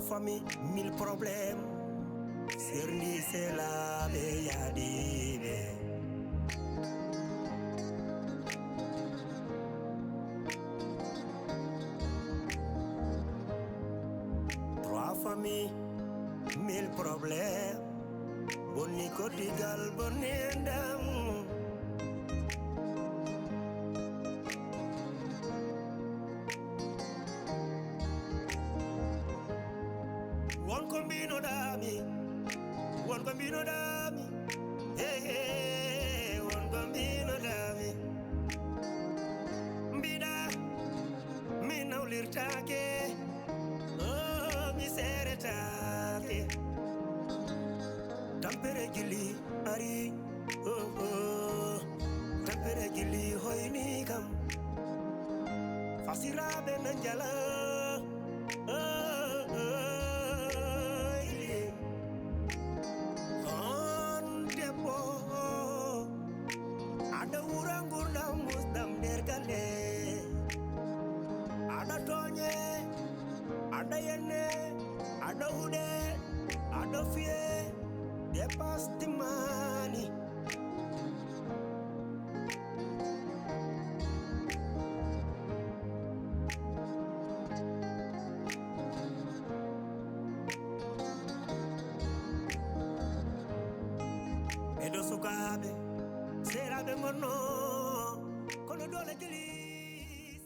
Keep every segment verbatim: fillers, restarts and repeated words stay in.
Famille, mille problèmes. Serndi selaɓe yaadiɓe. Trois familles, mille problèmes. Bonni koddigal, bonni enɗam. Won ko mbinoɗami, won ko mbinoɗami, hey, hey, won ko mbinoɗami. Mbiɗa, mi nawlirtake, oh, mi seretaake. Tampere jilli ari, oh, oh. Tampere jilli hoyni kam. Fasiraɓe na njala, oh, oh, ili. On debbo, aɗa wura ngurdam musdam nder galle. Aɗa tooñe, aɗa yenne, aɗa huɗe, aɗa fiye, dépasse timmani. Eɗo sukaaɓe, seeraaɓe ngonno, kono doole jeli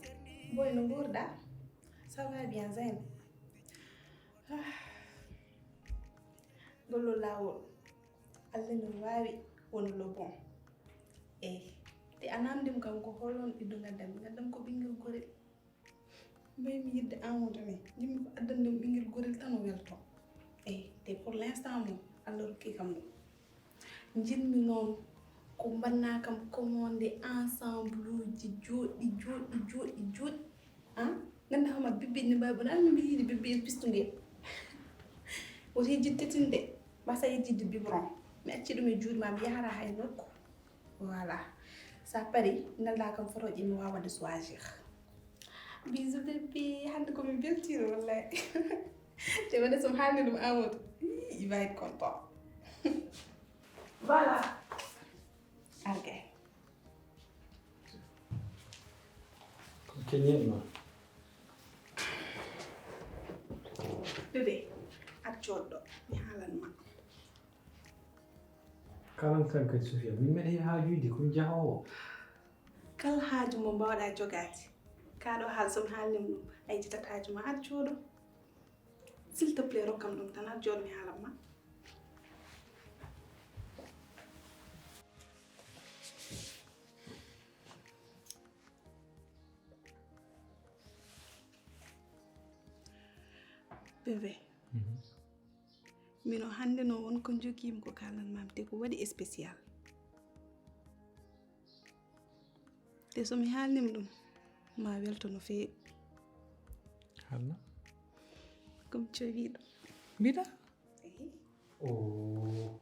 serndi. Boy, no nguurɗa? Ça va bien, Zayn? Ah. Gollo laawol. Allah no waawi, wono le bon. Eyi, te a namdima kam ko holon ɓiɗɗo ngaddam? Ngaddam ko ɓinngel gorel. Mbay mi yidde Amadou ni, yimɓe ko addande mo ɓinngel gorel tan o welto. Eyi, te pour l'instant mo, Allah rokki kam ɗum. Njiɗmi noon ko mbanna kam commandé ensemble uji jooɗɗi, jooɗɗi, jooɗɗi, jooɗɗi. Ah, ngannda homat bébé ne mbawi bonani mi yiɗi bébé pistungel. Woto yejjid tetinde, mbasa yejjidde biberon. Mi acci ɗum e juuɗe ma, mi yahata hay nokku. Voilà. Sa pari, nalla kam photoji mi wawa de choisir. Bisous bébé, hannde ko mi beltino wallahi. Te wonde somi haalni ɗum Amadou. Ih, il va être content. Voilà. Argay. Ko keñen ma. Bébé, ar jooɗɗo, mi haalan ma. Kalan tan kadi Sofia, min mbeɗa he haajuuji, ko mi jahoowo. Kala haaju mo mbaawɗa jogaade, kaa ɗo haal so mi haalnima ɗum, a yejjitat haaju ma, ar jooɗo. S'il te plaît, rokkam ɗum tan, ar jooɗo mi haalan ma. Bébé. Mhm. Mino hannde noon won ko njogiimi ko kaalan maam te ko waɗi spécial. Te so mi haalnima ɗum, ma welto no feewi. Haalna. Ko mi cowiiɗo. Mbiɗa? Ehi. Oh.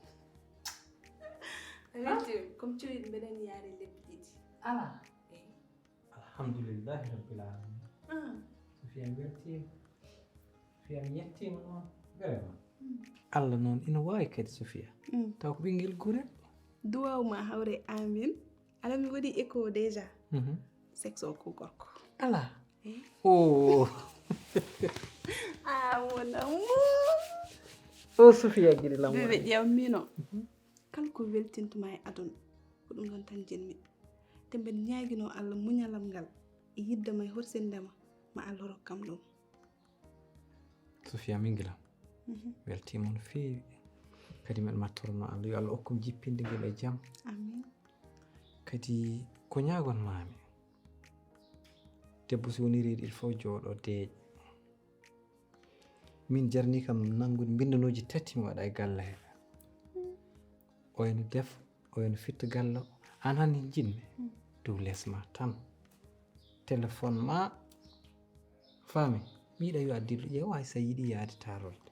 A weltiima, ko mi cowiiɗo mbeɗen yaari lebbi ɗiɗi. Ala. Ehi. Alhamdulillahi Rabbil Alamin. Ah. Sofia, mi weltiima. Sofia, mi yettiima noon. Vraiment. Mm. Allah noon ina waawi kadi, Sofia. Mm. Taw ko ɓinngel gorel. Duwaaw ma hawre amin. Ala mi waɗi écho déjà. Mhm. Sexe o ko gorko. Ala. Eh? Oh. Ah, mon amour. Oh, Sofia, giɗi lam. Bébé, ƴeew mino. Mhm. Kala ko weltintuma e aduna, ko ɗum ɗon tan njiɗmi. Te mbeɗa ñaaginoo Allah muñalam ngal e yidde ma e horsinde ma, ma Allah rokkam ɗum. Sofia, min gila. Mhm. Weltiima no feewi. Kadi mbeɗa ma torno Allah, yo Allah okkum jippinde ngel e jam. Amin. Kadi ko ñaagon maami, debbo so woni reeɗi, il faut jooɗo deeƴ. Min jarni kam nanngude mbinndanuuji tati mi waɗa e galle he. O ene defa, o ene fitta galle o. Aan han ne jinne dow les ma tan. Téléphone ma, faami, mi yiɗa yo a dillu, ƴeewa hay so a yiɗi yaade taarorde.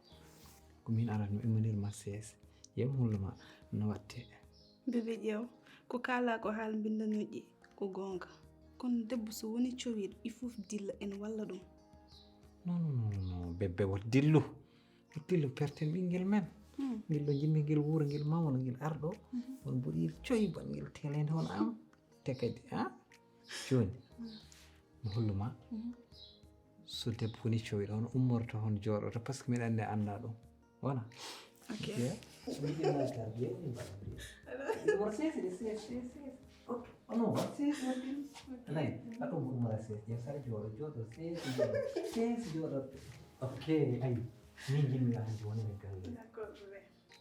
Ko min arata mi immonir ma seese. Ƴeew mi hullo ma no waɗte. Bébé ƴeew, ko kaala ko haala mbinndanuuji ko goonga. Kono debbo so woni cowiiɗo, il faut dilla ene walla ɗum. Non, non, non, non, bébé woto dillu. Dillo perten ɓinngel men. Ngel ɗo njimmi ngel wuuro ngel mawno ngel arɗo. On mboɗi coy ban ngel telende hono am. Te kadi ha joni mi holluma so debbo woni cowi ɗon ummorto hon jooɗoto parce que miɗa anndi annda ɗum. Voilà. Ok. Wara sesi de sesi sesi. Ok. Ono wara sesi wara sesi. Nay aɗo umara sesi ya sara jooɗo jooɗo sesi jooɗo sesi jooɗo. Ok. Ay min jinmi ahan joni min galle. D'accord.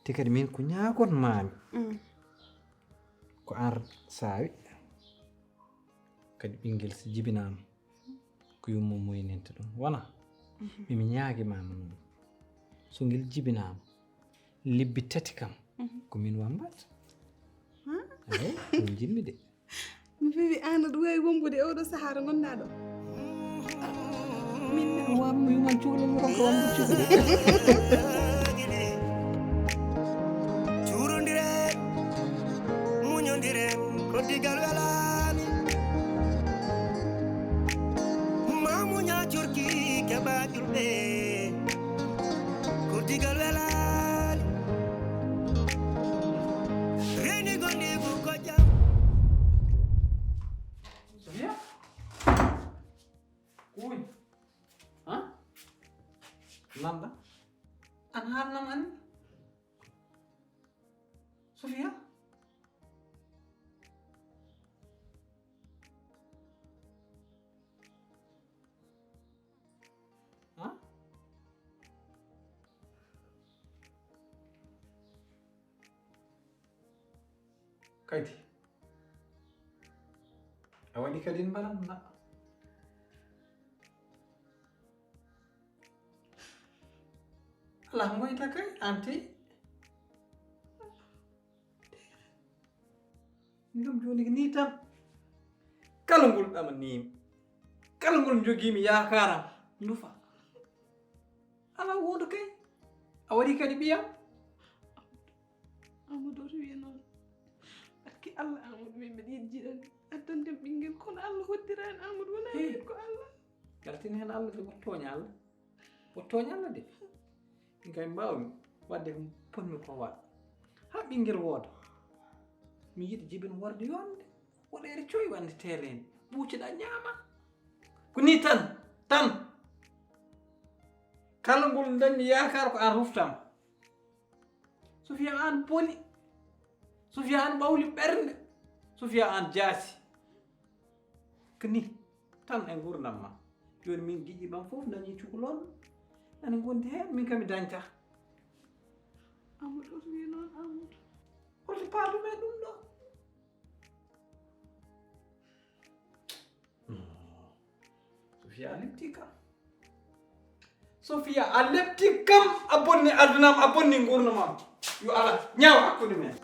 Te kadi min ko ñaagon maami. Ko ar saawi kadi ɓinngel so jibinaama ko yummum moyninta ɗum wona mimi ñaagimama noon so ngel jibinaama lebbi tati kam ko min wambat. Eyi min jinmi de. Mi fewi aan aɗa waawi wombude e oɗo sahaa to ngonɗaa ɗo. Min min wammi man cukalel mi ronka wamde cukalel. Cuurondiren, muñondiren, ko digal welaani. Ma muña curki keɓa ƴulɓe, ko digal welaani. Reni gondigu ko jam. Sofiya? Kuuy? Ha? Nanda? An haalnam an? Sofiya? Ha? Kadi a waɗi kadi mbaɗan na ala ngoyta kay anti ɗum joni ni tan kala ngol ɗama nimi kala ngol jogimi yakaram ndufa ala wondo kay a waɗi kadi ɓiyam. Amadou oto wiya noon barki allah amadou min mbiɗa yiɗi jiɗan addande ɓinngel kono allah hoddira en amadou wona min ko allah. Yaltin heen allah de wotto tooña allah wotto tooña allah de min kay mbawmi wadde ko ponmi ko waɗ ha ɓinngel wooda mi yiɗi jibin worde yonde woɗeede coy wande teelende ɓuuciɗa ñaama ko ni tan tan kala ngol dañmi yaakaar ko an ruftama Sofiya an boni Sofiya an ɓawli ɓernde Sofiya an jaasi ko ni tan e gurdam ma joni min giƴi ɓam fof dañi cukalon nani gondi hen min kami dañta amadou oto wiya noon amadou holto pardum e ɗum ɗo Sofiya a lepti kam Sofiya a lepti kam a bonni adunam a bonni gurnamam yo ala ñaaw hakkude men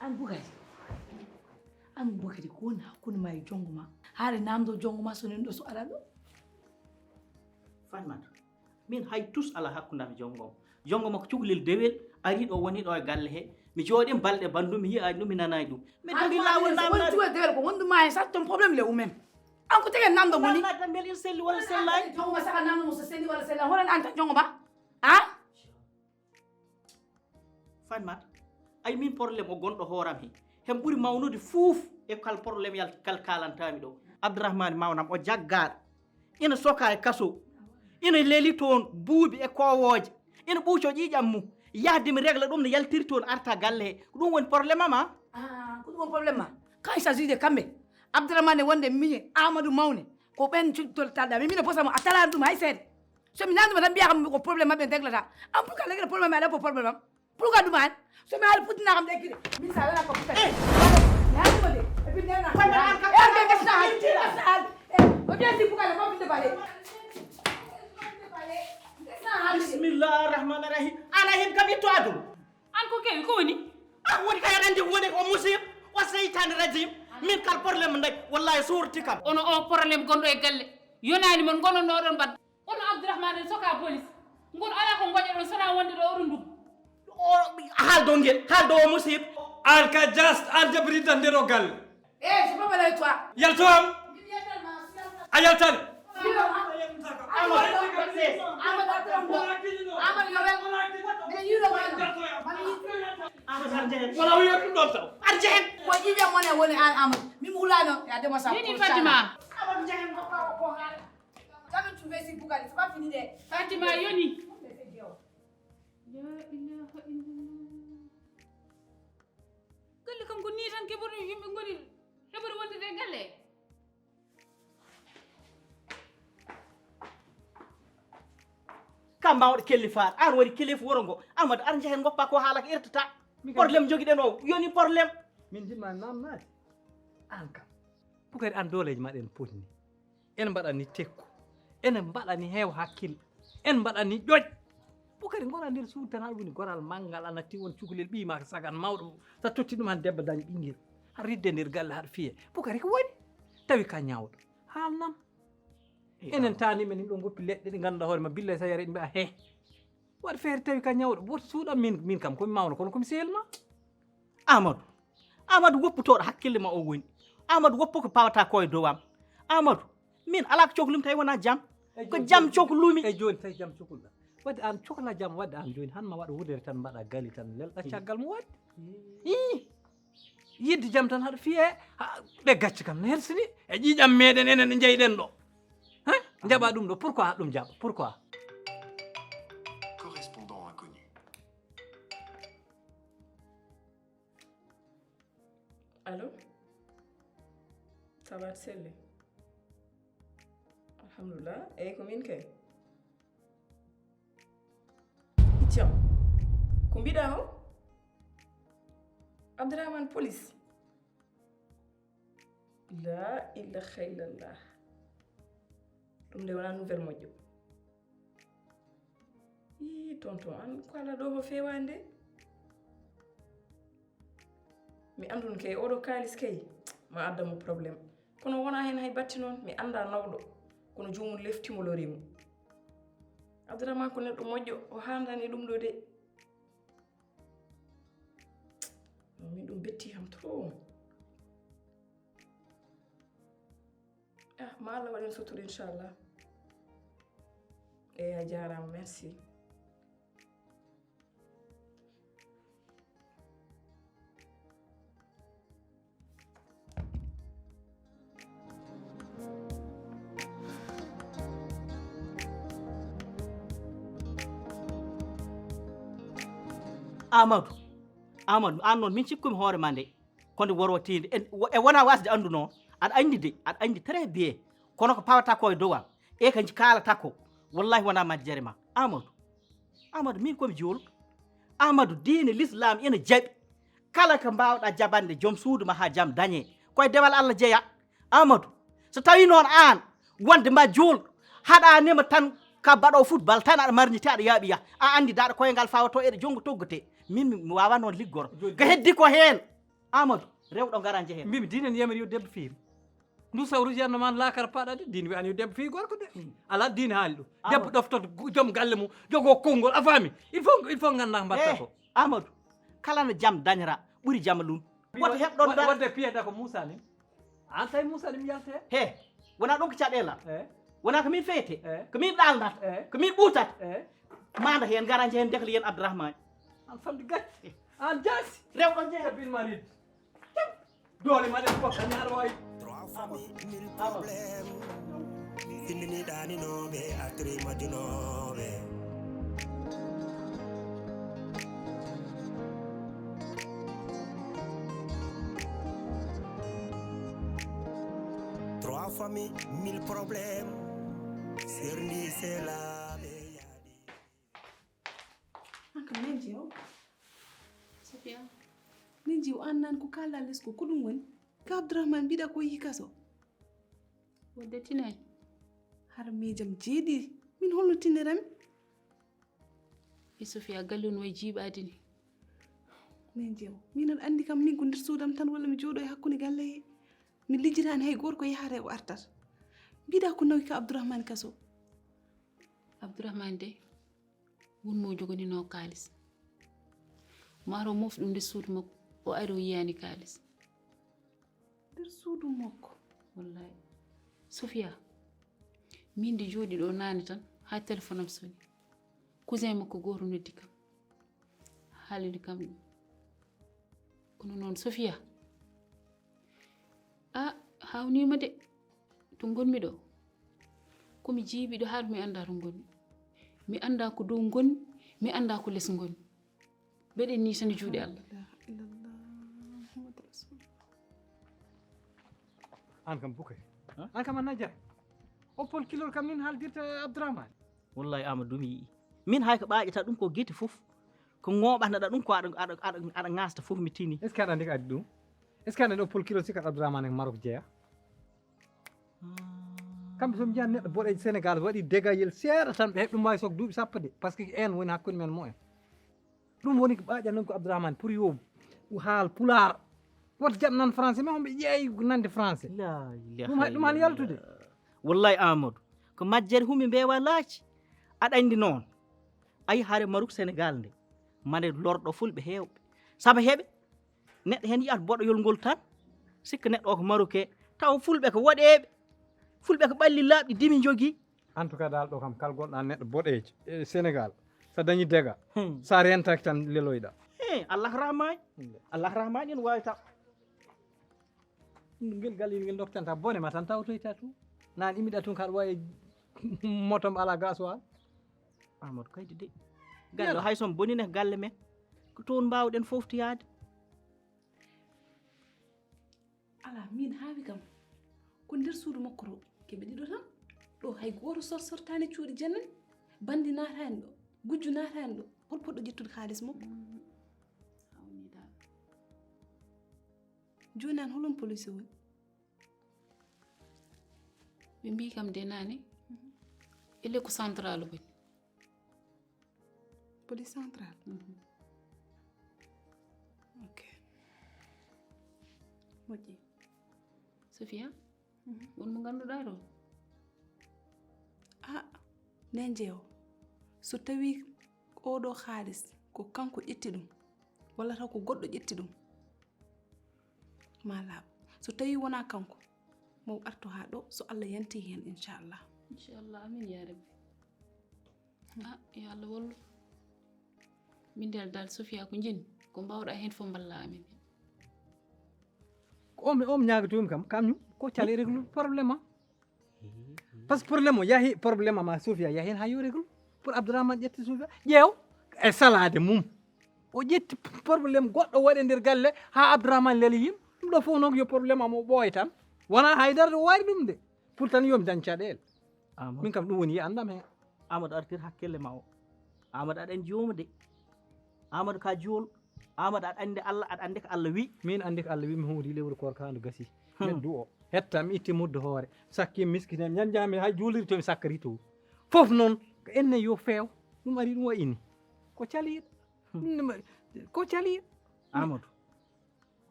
An bugadi an bugadi ko woni hakkunde ma e jongo ma haade namdo jongo ma so nen ɗo so ala ɗo Fatmata min hay tus ala hakkundam e jongo am jongo makko cukalel dewel ari ɗo woni ɗo e galle he mi jooɗim balɗe banndum mi yiyaani ɗum mi nanaani ɗum mi dogi laawol namnaade dewel ko wonduma hen sat ton problème le ou même an ko tegen namdo moni tan mbel in selli walla sellaani jongo ma saka namdo mo so selli walla sellaani hono an tan jongo ma a Fatmata ay min problème o gonɗo hooram he hem ɓuri mawnude fuuf e kal problème yal kal kalantami ɗo abdourahmani mawnam o jaggaaɗo ina soka e kaso ina leli toon buubi e kowooje ina ɓuuco ƴiiƴam mum yahde mi régla ɗum no yaltiri toon arta galle he ko ɗum woni problème am a ko ɗum woni problème ma quand il s'agit de kamɓe abdourahmane wonde miñe amadou mawne ko ɓen cuɗtoltaɗa mi mino posa mo a talani ɗum hay seeɗa So mi nannduma tan mbiya kam ko problème maɓɓe en teglata. An pourquoi lekkata problème aɗa ko problème am? Pourquoi ɗum an? So mi haali fuɗɗina kam lekkide. Min sa wela ko fuɗɗata. Mi haali mo de. Et puis nena. O bien si pourquoi le mobile de balai. Bismillah rahman rahim. Ana hin kam itto adun. An ko kewi ko woni? A woni kay aɗa anndi woni o musib o seytani rajim. Min kal problème nday wallahi surti kam. Ono o problème gonɗo e galle yonani mon gonono oɗon mbaɗ. Ono Abdourahmane en soka police. Ngon ala ko goƴoɗon sona wonde ɗo oɗon nduggu. O haaldo ngel haaldo o musib. An ka just an jabri tan nder o galle. Eh, je peux parler avec toi. Yalto am. A yaltan. Wala o yaltu ɗon taw. Arjehen. Ko ƴiƴam mon e woni an Amadou. Mi mulano ya dema sa. Nini Fatima. Amadou Jahen ko ko ko hal. Jamais tu veux si Bugari, c'est pas fini de. Fatima yoni. La ilaha illallah. Galle kam ko ni tan keɓori yimɓe ngoni heɓori wondude e galle. Ka mawɗo kellifaar an woni kilifa wuro ngo. Amadou ar njehen goppa ko haala ko irtata. Problème jogiɗen o yoni problème. Min jimma namnaade an kam. Bukari an dooleji ma ɗen potni. En mbaɗani tekku. Enen mbaɗani heew hakkil. En mbaɗani ƴoƴ. Bukari ngora nder suudu tan haɗa woni goral manngal a natti won cukalel ɓiyi ma ko sagan mawɗo. Sa totti ɗum han debbo dañ ɓinngel. Haɗa ridde nder galle haɗa fiye. Bukari ko woni? Tawi ka ñawɗo. Haalnam. Enen tani men ɗo goppi leɗɗe ɗe ngannduɗaa hoore ma billay sa yare ɗum mbiya he. Waɗ feere tawi ka ñawɗo woto suuɗam min min kam komi mawno kono komi sehel ma. Amadou. Amadou woppotooɗo hakkille ma o woni. Amadou woppo ko pawata ko e dow am. Amadou. Min alaa ko coklumi tawi wonaa jam. Ko jam coklumi. Eyi jooni tawi jam cokulɗa. Wadde aan cokla jam wadde aan jooni han ma waɗa wudere tan mbaɗa gali tan lelɗa caggal mo wadde. Ii. Yidde jam tan haɗa fiye ɓe gacce kam ne helsini e ƴiƴam meɗen enen ɗe jeyɗen ɗo. Hein? Jaɓa ɗum ɗo pourquoi haɗa ɗum jaɓa pourquoi? Correspondant inconnu. Allo. Sabat Selle. Alhamdulillah. Eyyi ko min kay. Jam. Ko mbiɗa o? Abdourahmane police. La ilaha illallah. Ɗum nde wona nouvelle moƴƴo. Ii tonton an ko ala ɗo ko fewande. Mi anndun kay oɗo kaalis kay ma adda mo problème. Kono wona heen hay batti noon mi annda nawɗo kono joomum lefti mo lori mo. Abdourahmane ko neɗɗo moƴƴo o haandani ɗum ɗo de. Min ɗum betti kam trop. Ah ma Allah waɗen sutura inchallah. Eyi a jarama merci. Amadou. Amadou an noon min cikkumi hoore ma nde. Konde worwatiinde e wona wasde anndu noon aɗa anndi de aɗa anndi très bien. Kono ko pawata ko e dow am e ko kaalata ko wallahi wona majjere ma. Amadou. Amadou min komi juulɗo. Amadou diine l'islam ina jaɓi kala ko mbawɗa jaɓande joom suudu ma ha jam dañe. Koye dewal Allah jeeya. Amadou. So tawi noon aan wonde ma juulɗo haɗanima tan ka mbaɗo football tan aɗa marñiti aɗa yaaɓi yah a anndi daɗa koye ngal fawato eɗe jonngo toggotee. Min mi wawa noon liggoro ko heddi ko heen. Amadou rewɗo ngara njehe mbimi dinen yamiri yo debbo fiiri. Ndu sawru yanno ma laakara paɗa de din wi an yo debbo fiiri gorko de. Ala din haali ɗum. Debbo ɗoftoto joom galle mum jogo konngol a faami. Il faut il faut ngannda ko mbatta ko. Amadou kala no jam dañra ɓuri jam lun. Woto heɓɗon dara wadde piyata ko moussa ni. An tawi moussa ni mi yalte he. Wona ɗum ko caɗelam. Wona ko min feyete ko min ɗalnata ko min ɓuutata. Manda hen gara jehen dekli yen abdourahmani. An famde gatti an jaasi rewɗo jehe bin marid. Doole ma ɗen fof a ñaar wawi. Trois familles, mille problèmes. Findini ɗaninooɓe, artiri majjunooɓe. Trois familles, mille problèmes. Serndi selaɓe. An kam, nenji o. Sofiya. Nenji o, an nan ko kala les ko, ko ɗum woni? Ka Abdourahmane mbiɗa ko yi kaso. Wodde tinay. Har miijam jeeɗi. Min holno tinirami? E Sofiya, galle no way jiiɓaade ni. Nenji o. Min aɗa anndi kam, min ko nder suudam tan, walla mi jooɗo e hakkunde galle he. Mi lijjitaani hay gooto ko yahata e ko artata. Mbiɗa ko nawi ka Abdourahmane kaso. Abdourahmane de, won mo jogoninoo kaalis. Maaro mofti ɗum nder suudu makko, o ari o yiyaani kaalis. Nder suudu makko? Wallahi. Sofiya, min de jooɗi ɗo naane tan, haa téléphone am soni. Cousin makko gooto noddi kam. Haalini kam ɗum. Kono noon Sofiya, a haawnii ma de. To ngonmi ɗo, ko mi jiiɓi ɗo haa mi anndaa to ngonmi. Mi anndaa ko dow ngonmi, mi anndaa ko les ngonmi. Mbeɗen nii tan e juuɗe Allah. La ilaha illallah, Muhammadu Rasulullah. An kam Bukari. An kam a najjat. O Paul Kilor kam min haaldirta Abdourahmane. Wallahi Amadou mi yi'i. Min hay ko ɓaaƴata ɗum ko gite fof. Ko ŋooɓataɗa ɗum ko aɗa, aɗa, aɗa, aɗa ŋaasta fof mi tini. Est-ce que aɗa anndi ko addi ɗum? Est-ce que aɗa anndi o Paul Kilor sikkat Abdourahmane e Maroc jeya? Kamɓe so njiyan neɗɗo boɗejo Sénégal waɗi dégayel seeɗa tan ɓe heɓ ɗum wawi sok duuɓi sappo de. Parce que en woni hakkunde men mo en. Ɗum woni ko ɓaaƴan noon ko Abdourahmane pour yo haal pulaar. Wota jaɓ nan français, mais homɓe ƴeewi nande français. La ilaha Ɗum hay, ɗum han illallah. Yaltude. Wallahi Amadou, ko majjere humi mbeewa laaci. Aɗa anndi noon. Ayi hare Maruk Sénégal nde. Mane lorɗo fulɓe heewɓe. Saba heɓe. Neɗɗo heen yiyata boɗoyol ngol tan. Sikka neɗɗo o ko Marocain. Taw fulɓe ko woɗeeɓe. Fulɓe ko ɓalli laaɓɗi dimi njogii. En tout cas dal ɗo kam kal gonɗa neɗɗo boɗeejo e Sénégal, sa dañi dega, Hmm. Sa rentaki tan leloyɗa. Eh, Allah rahmani. Hmm. Allah rahmani en wawi taw. Ngel gal ngel doktanta bone ma tan tawtoyta tu. Nan imiɗa tun kaɗa wawi motom ala gasoil. Amadou kaydi de. Galle Yala. Hay son bonine galle men. Ko toon mbawɗen foftoyaade. Ala, min haawi kam. Ko nder suudu makko to. Keɓe ɗiɗo tan. Ɗo hay gooto sor-, sortaani cuuɗi janani. Bandi naataani ɗo. Gujju naataani ɗo. Hol poɗɗo ƴettude kaalis makko? Mm. A woni dal. Jooni an, holon police woni? Ɓe mbii kam de naane. Mhm. E lekku central woni. Police central? Mhm. Ok. Moƴƴi. Sophia, mhm, won mo ngannduɗaa ɗo? Ah, nden jeewo. So tawii oɗo haalis ko kanko ƴetti ɗum, walla taw ko goɗɗo ƴetti ɗum, ma laaɓ. So tawii wonaa kanko, mo arto haa ɗo, so Allah yanti heen, inchallah. Inchallah, amin ya rabbi. Ah, yo Allah wallu. Min dal dal Sophia ko jin, ko mbawɗa heen fof mballa amin. Ko on, on ñaagatoomi kam, kam ñu, ko cale réglu problème am. Parce que problème o yahi, problème am a Sophia yahi heen haa yo réglu. Pour Abdourahmane ƴetti Sophia, ƴeew e salaade mum. O ƴetti problème goɗɗo waɗe nder galle haa Abdourahmane leli yim. Ɗum ɗo fof noon yo problème am o ɓooya tan. Wonaa haydara ɗo waari ɗum de. Pour tan yo mi dañ caɗeele. Amadou. Min kam ɗum woni yiyannde am heen. Amadou artir hakkille ma o. Amadou aɗa anndi jooma de. Amadou ka jool. Amadou aɗa anndi Allah, aɗa anndi ko Allah wi. Min anndi ko Allah wi, mi howri lewru koor ka ndu gasi. Hmm. Meddu o. Hetta mi itti muddo hoore. Sakki miskine, ñanjami hay juulirto mi sakkari to. Fof noon, ko enne yo feew. Ɗum ari ɗum o ini. Ko caliiɗo. Hmm. Ɗum ne ma-, ko caliiɗo. Amadou.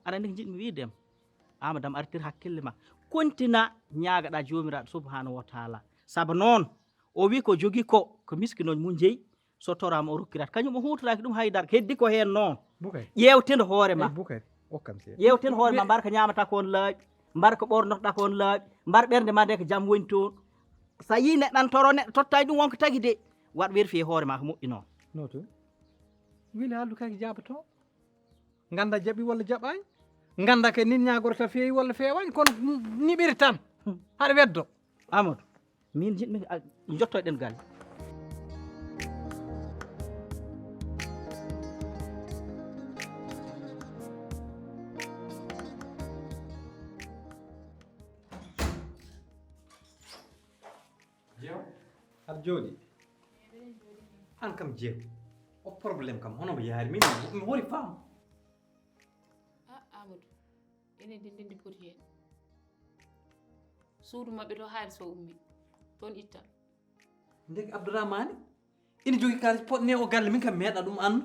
Aɗa anndi ko njiɗmi wiide em? Amadou am artir hakkille ma. Kontina ñaagaɗa Joomiraaɗo subhanahu wa taala. Saba noon, o wi ko jogi ko, ko miskinooji mum jeyi. So toraama o rokkirat. Kañum o huutoraaki ɗum haydara. Heddi ko heen noon. Bukari. Ƴeewten hoore ma. Ey, Bukari. Okkam seeɗa. Ƴeewten hoore ma, mbar ko ñaamata ko on laaɓi. Mbar ko ɓornotoɗa ko on laaɓi. Mbar ɓernde ma nde ko jam woni toon. So a yii neɗɗo an toro neɗɗo tottaani ɗum wonko tagi de. Waɗ vérifier hoore ma ko moƴƴi noon. No to? Weli haaldu kay ko jaaboto. Ngannda jaɓi walla jaɓaani. Ngannda kay nin ñaagorta feewi walla feewaani. Kono niɓiri tan. Hmm. Haɗa weddo. Amadou, min njiɗmi a, jottoɗen galle. Jeew, aɗa jooɗi? An kam jeew. Ko problème kam, hono mo yaari min, mi hori faam. Ah, Amadou, enen de ndendi poti heen. Suudu maɓɓe to haalis o ummi, toon itta. Ndeke Abdourahmane ina jogii kaalis poɗne o galle, min kam meeɗa ɗum annu.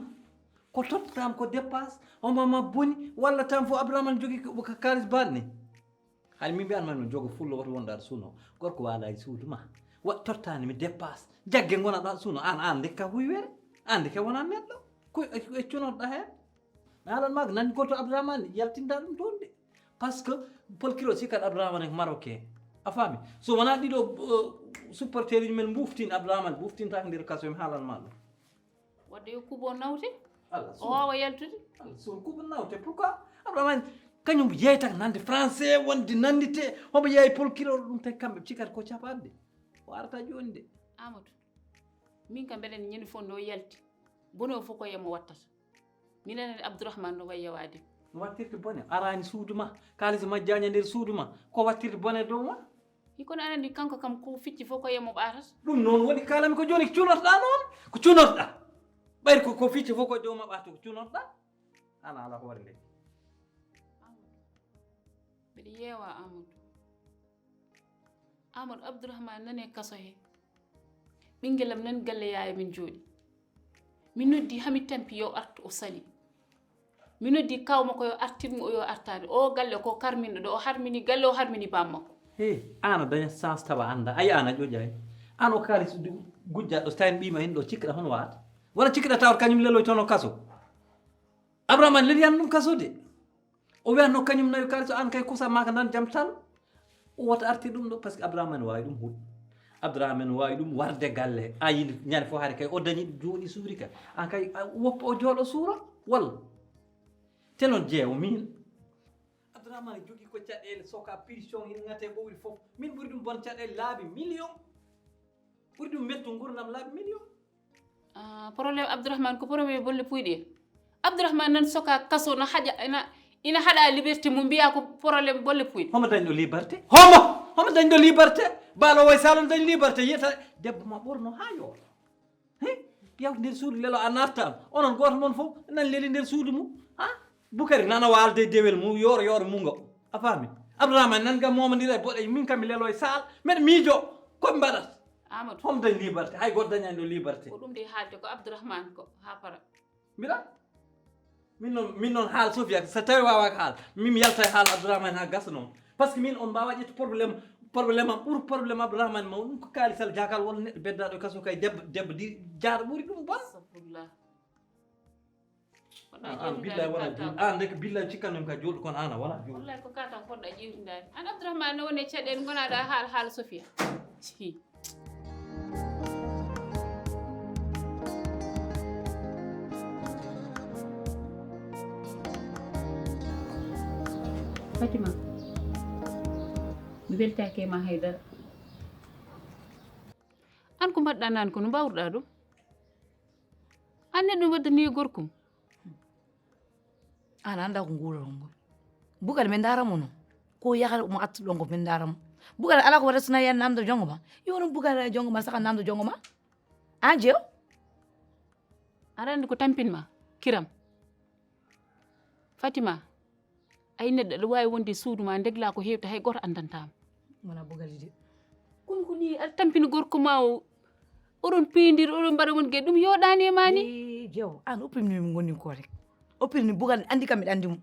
Ko tottatam ko dépasse, homo ma boni, walla tan fof Abdourahmane jogii ko, ko kaalis baɗne. Hay min mbiyan man mi jogo fullo woto wonɗo aɗa suuno. Gorko waala e suudu ma. Wa tottani mi dépasse. Jagge ngona ɗo aɗa suuno. An, an ndekka huywere. An ndeke wona neɗɗo. Ko e, e cunoɗɗa heen. Mi haalan ma ko nani goto Abdourahmane yaltinta ɗum toon de. Parce que Paul Kiro sikkat Abdourahmane ko Marocain. A faami? So wona ɗiɗo, uh, supporter uji men mbuftin Abdourahmane, mbuftinta ko nder kaso mi haalan ma ɗum. Wadde yo kubo nawte. Allah, o waawa yaltude. Allah, so kubo nawte. Pourquoi? Abdourahmane kañum yeytata nande français, wonde nandite. Homo yeey Paul Kiro ɗum tawi kamɓe cikkata ko capaɗe. O arata jooni de. Amadou, min kam mbeɗen ñande fof nde o yalti. Bone o fof ko yemo wattata. Minen ene Abdourahmane no wayi yawaade. No wattirde bone? Araani suudu ma. Kaalis ma jaaña nder suudu ma. Ko wattirde bone dow ma? Hi kono aɗa anndi kanko kam ko ficci fof ko yemo ɓaatata. Ɗum noon woni kaalami ko jooni ko cunotoɗa noon. Ko cunotoɗa. Ɓayri ko, ko ficci fof ko dow ma ɓaata ko cunotoɗa. An ala hoore nde. Amadou. Mbeɗa yeewa Amadou. Amadou Abdourahmane nane kaso he. Ɓinngel am nan galle yaaya min jooɗi. Mi noddi Hamid Tampi yo artu o sali. Mi noddi kaw makko yo artir mo yo artaade. O galle ko karminɗo ɗo o harmini galle o harmini bammakko. He, an a dañat chance tawa annda. Ayi an a ƴoƴaani. An o kaalis gujjatɗo so tawi ɓiima en ɗo cikkiɗa hono waata. Wona cikkiɗa tawat kañum leloy toon o kaso. Abdourahmane leliyan ɗum kaso de. O wiyan no kañum nawi kaalis o an kay kusa ma ka nan jam tan. O wota artir ɗum ɗo parce que Abdourahmane waawi ɗum huɗ. Abdourahmane waawi ɗum warde galle. A yini ñande fof haare kay o dañi ɗum jooɗi suuri ka. An kay a woppa o jooɗo suura walla. Te noon jeewo min. Abdourahmane jogii ko caɗeele soka pirision hin ngate ɓowri fof. Min ɓuri ɗum bon caɗeele laabi million. Ɓuri ɗum mettu ngurdam laabi million. Ah, problème Abdourahmane ko problème bolle puyɗe. Abdourahmane nan soka kaso na haƴa ina ina haɗa liberté mum mbiya ko problème bolle puyɗe. Homo dañɗo liberté? Homo homo dañɗo liberté? Baalo way salon dañ liberté yiyata debbo ma ɓorno ha yoor. He? Yawta nder suudu lelo a nartan. Onon goto mon fof nan leli nder suudu mum. Ha? Bukari nana waalde e dewel mum yooro yooro mum ngo. A faami? Abdourahmane nan gam momodira e boɗe min kam mi lelo e saal. Mbeɗa miijo. Ko ɓe mbaɗata? Amadou. Hom dañ liberté? Hay goto dañani ɗo liberté. Ko ɗum de haalde ko Abdourahmane ko ha para. Mbiɗa? Min noon min noon haal Sofia so tawi wawaka haal min mi yalta e haal Abdourahmane ha gasa noon. Parce que min on mbawa ƴettu problème problème am ɓuur problème Abdourahmane maw ɗum ko kaalisal jakal walla neɗɗo beddaɗo e kaso kay debbo debbo di jaaɗo ɓuuri ɗum bon. Astafurlah. An billahi wona juul an ndeke billahi cikkannomi ka juulɗo kono an a wona juul. Wallahi ko ka tan poɗɗa ƴewtidade an Abdourahmane ne woni e caɗele gonaɗa haal haala Sofia. Hi. Fatima, mi weltaki e ma haydara. An ko mbaɗɗa naan ko no mbawruɗa ɗum? An neɗɗo waddani e gorko mum. An annda ko nguurata ngol. Bugal min ndaara mo noon. Ko yahata mo attu ɗon ko min ndaara mo. Bugal ala ko waɗata so na yiyan namdo jongo ma. Yo ɗum bugal e jongo ma saka namdo jongo ma. An jeew. Aɗa anndi ko tampin ma kiram. Fatima. Ay neɗɗo aɗa waawi wonde e suudu ma ndegla ko heewta hay gooto anndantaa ma. Wona bogali de. Kono ko nii aɗa tampini gorko ma o oɗon peendir oɗon mbaɗa won gay ɗum yooɗaani e ma ni. Jeew an oppirmi mi ngoni ko rek. Oppirmi bugal anndi kam miɗa anndi mo.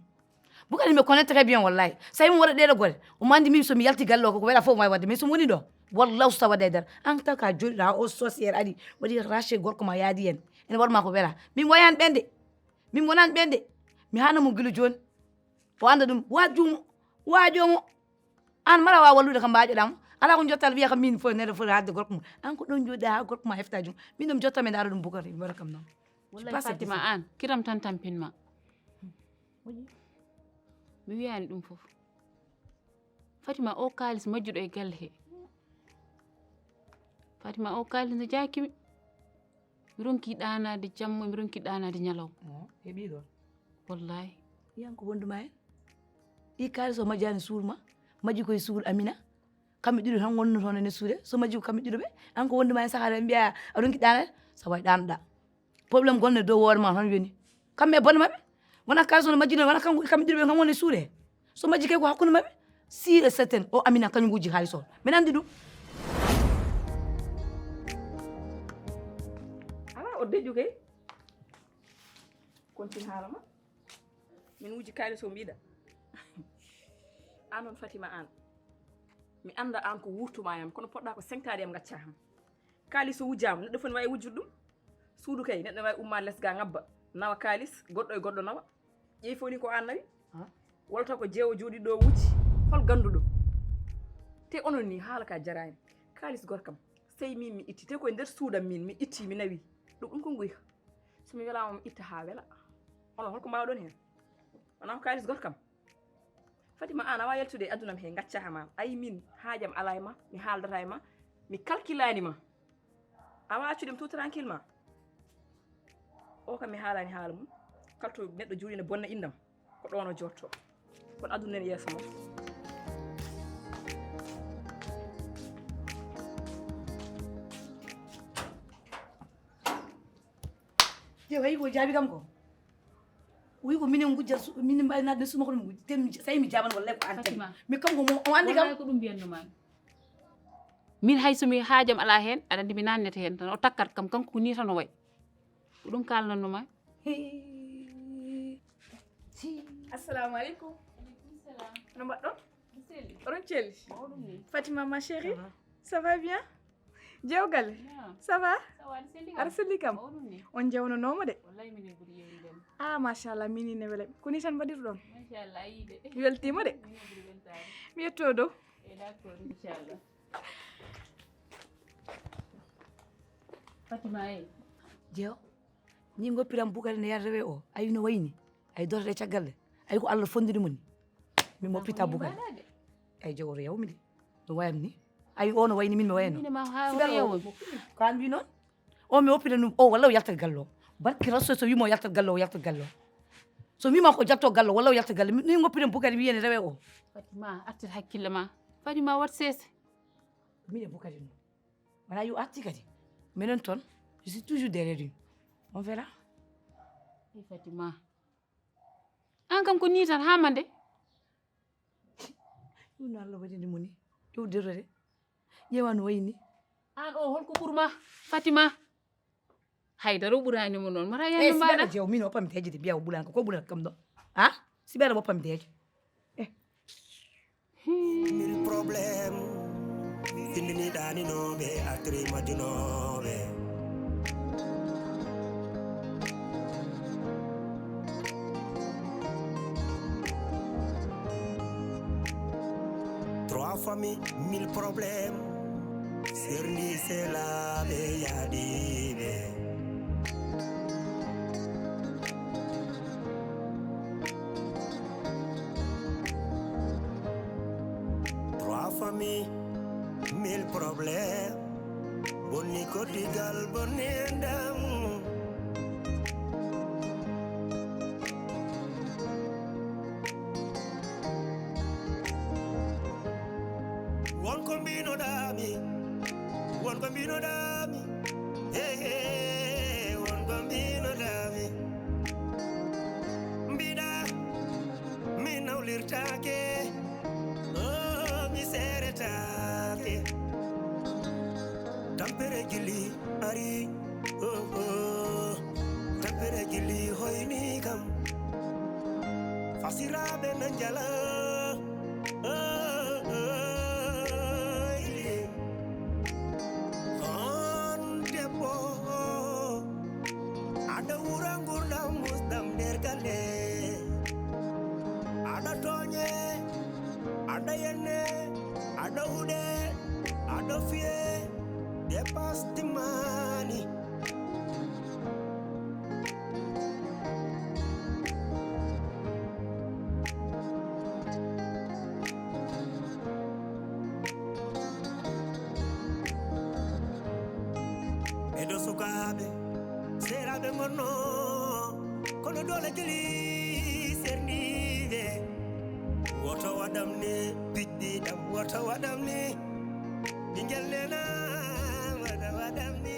Bugal mi connaît très bien wallahi. Sawi mo waɗa ɗeɗo gole. Omo anndi min so mi yalti galle o ko wela fof waawi wadde min so mi woni ɗo. Wallahu so tawa de der an taw ka jooɗiɗa o sorcière aɗi waɗi raché gorko ma yaadi en. Ene waɗma ko wela min wayan ɓende. Min wonan ɓende. Mi hana mo gila jooni. O annda ɗum waajumo waajomo. An mala waawa wallude kam mbaajoɗamo. Ala ko jottal wiya kam min fof neɗɗo foti hadde gorko mum an ko ɗon jooɗi ha gorko ma hefta jum min ɗum jotta mi ndaara ɗum bugata mi waɗa kam noon. Wallahi Fatima an kiram tan tampin ma. Mi wiyani ɗum fof. Fatima o kaalis majjuɗo e galle he. Fatima o kaalis no jaakimi. Mi ronki ɗaanaade jamma mi ronki ɗaanaade ñalawma. Heɓi ɗon. Wallahi. Yiyan ko wonduma en. Ɗi kaalis o majjani suur ma majji koye suur Amina. Kamɓe ɗiɗo tan wonno toon e nessude so majji ko kamɓe ɗiɗo ɓe an ko wonduma en sahade mbiya a ronki ɗaanaade. Sawa e ɗaanoɗa. Problème gonno e dow hoore ma tan yoni. Kamɓe e bone maɓɓe. Wona kaalis on majjino, wona kanko, kamɓe ɗiɗo ɓe kam woni suuɗe. So majji kay ko hakkunde maɓɓe. Sûr et certain, o Amina kañum wujji haalis on. Min anndi ɗum. Ala o deƴƴu kay. Kontin haala ma. Min wujji kaalis o mbiɗa. An on Fatima an. Mi annda an ko wurtuma yam, kono poɗɗa ko sengtaade yam ngacca ham. Kaalis o wujjaama, neɗɗo foti wawi wujjude ɗum. Suudu kay, neɗɗo wawi umma les ga ngabba, nawa kaalis, goɗɗo e goɗɗo nawa. Ƴeewi fof ni ko an nawi? Walla taw ko jeewo jooɗi ɗo wujji? Hol ganduɗo? Te onon ni haala ka jarani. Kaalis gorkam, sey min mi itti, te koye nder suudam min, mi itti, mi nawi. Ɗum, ɗum ko nguyka. So mi welama mi itta ha wela. Onon holko mbawɗon hen? Wona ko kaalis gorkam? Fatima, an awa yaltude e aduna am he, gacca ha ma. Ayi min, haajam ala e ma, mi haaldata e ma, mi kalkilani ma. Awa accude mi tout tranquillement. O kam mi haalani haala mum. Kala to neɗɗo juuɗi ne bonna indam. Ko ɗon o jotto. Kono aduna ne yeeso mum. Yo, wayi ko jaabi kam ko. Wi ko minen gujja su-, minen mbawi nadde suma ko ɗum gujji. Te mi, tawi mi jaban wallahi ko an tagi. Fatima. Mi kanko mo, o andi kam. Wallahi ko ɗum mbiyanno ma. Min hay so mi haajam ala hen, aɗa andi mi nannete hen tan. O takkat kam kanko ko ni tan o way. Ko ɗum kalnanno ma. Hee. Si. Assalamu alaikum. Alaikum salam. No mbaɗɗon? Oɗon celli? Mawɗum ni. Fatima ma chérie. Ça va? Ça va bien? Jeewgal? Naam. Ça va? Ça va, aɗa selli kam? Aɗa selli kam? Mawɗum ni. On jewnanooma de. Wallahi minen ɓuri yewnude ma. Ah, machallah, mini ne wele. Ko ni tan mbaɗirɗon? Machallah, a yii de. Mi weltiima de. Minen ɓuri weltaade. Mi yetto dow. Eh, d'accord, inchallah. Fatima, eh. Jeew, ni ngoppiram Bukari ne yar rewe o. Ayi no wayni. Ayi dorre caggal de. Ayi ko Allah fondiri mo ni. Mi moppita Bukari. Ay, jogoto yawmi de. No wayam ni. Ay, o no wayni min mi wayno. Mine ma ha o Sibel o, yawa. Ko an wi noon? O mi woppita ɗum. O walla o yalta gallo. Barki rasul so wimo yalta gallo, o yalta gallo. So wima ko jatto gallo, walla o yalta gallo. Ni ngoppiɗen Bukari wiyene rewe o. Fatima, artir hakkille ma. Fatima, wat sese. Mine Bukari noon. Wona yo arti kadi. Minen toon, je suis toujours derrière lui. On verra. Hey, Fatima. An kam ko ni tan ha mande. Ɗum no Allah waɗini mo ni. Ƴeew derrere. Ƴeewa no wayi ni. An o holko ɓurma? Fatima. Haydara o ɓurani mo noon. Mata Eh, yande si ɓeɗa mbaɗa. Jeew, min o pamiteeje de mbiya o ɓuran ko, ko ɓuran kam ɗo. Ha? Si ɓeɗa o pamiteeje. Eh. Mille problèmes. Findini ɗaninooɓe, artiri majjunooɓe. Trois familles, mille problèmes. Serndi selaaɓe yaadiiɓe. Trois familles, mille problèmes. Bonni koddigal, bonni enɗam. Won ko mbinoɗaami, won ko mbinoɗaami, he, he, won ko mbinoɗaami. Mbiɗa, mi nawlirtaake, oh, mi seeretaake. Tampere gili ari, oh, oh. Tampere gili hoyni kam. Fasiraaɓe na njala, oh, oh, yeah. On debbo, aɗa wura ngurdam musɗam nder galle. Aɗa tooñe, aɗa yenne, aɗa huɗe, aɗa fiye, dépasse timmaani. E ɗo sukaaɓe, seeraaɓe ngonno, kono doole gili serniiɓe. Woto waɗam ni, piɗɗi ɗam, woto waɗam ni. Ɓingel nena, woto waɗam ni.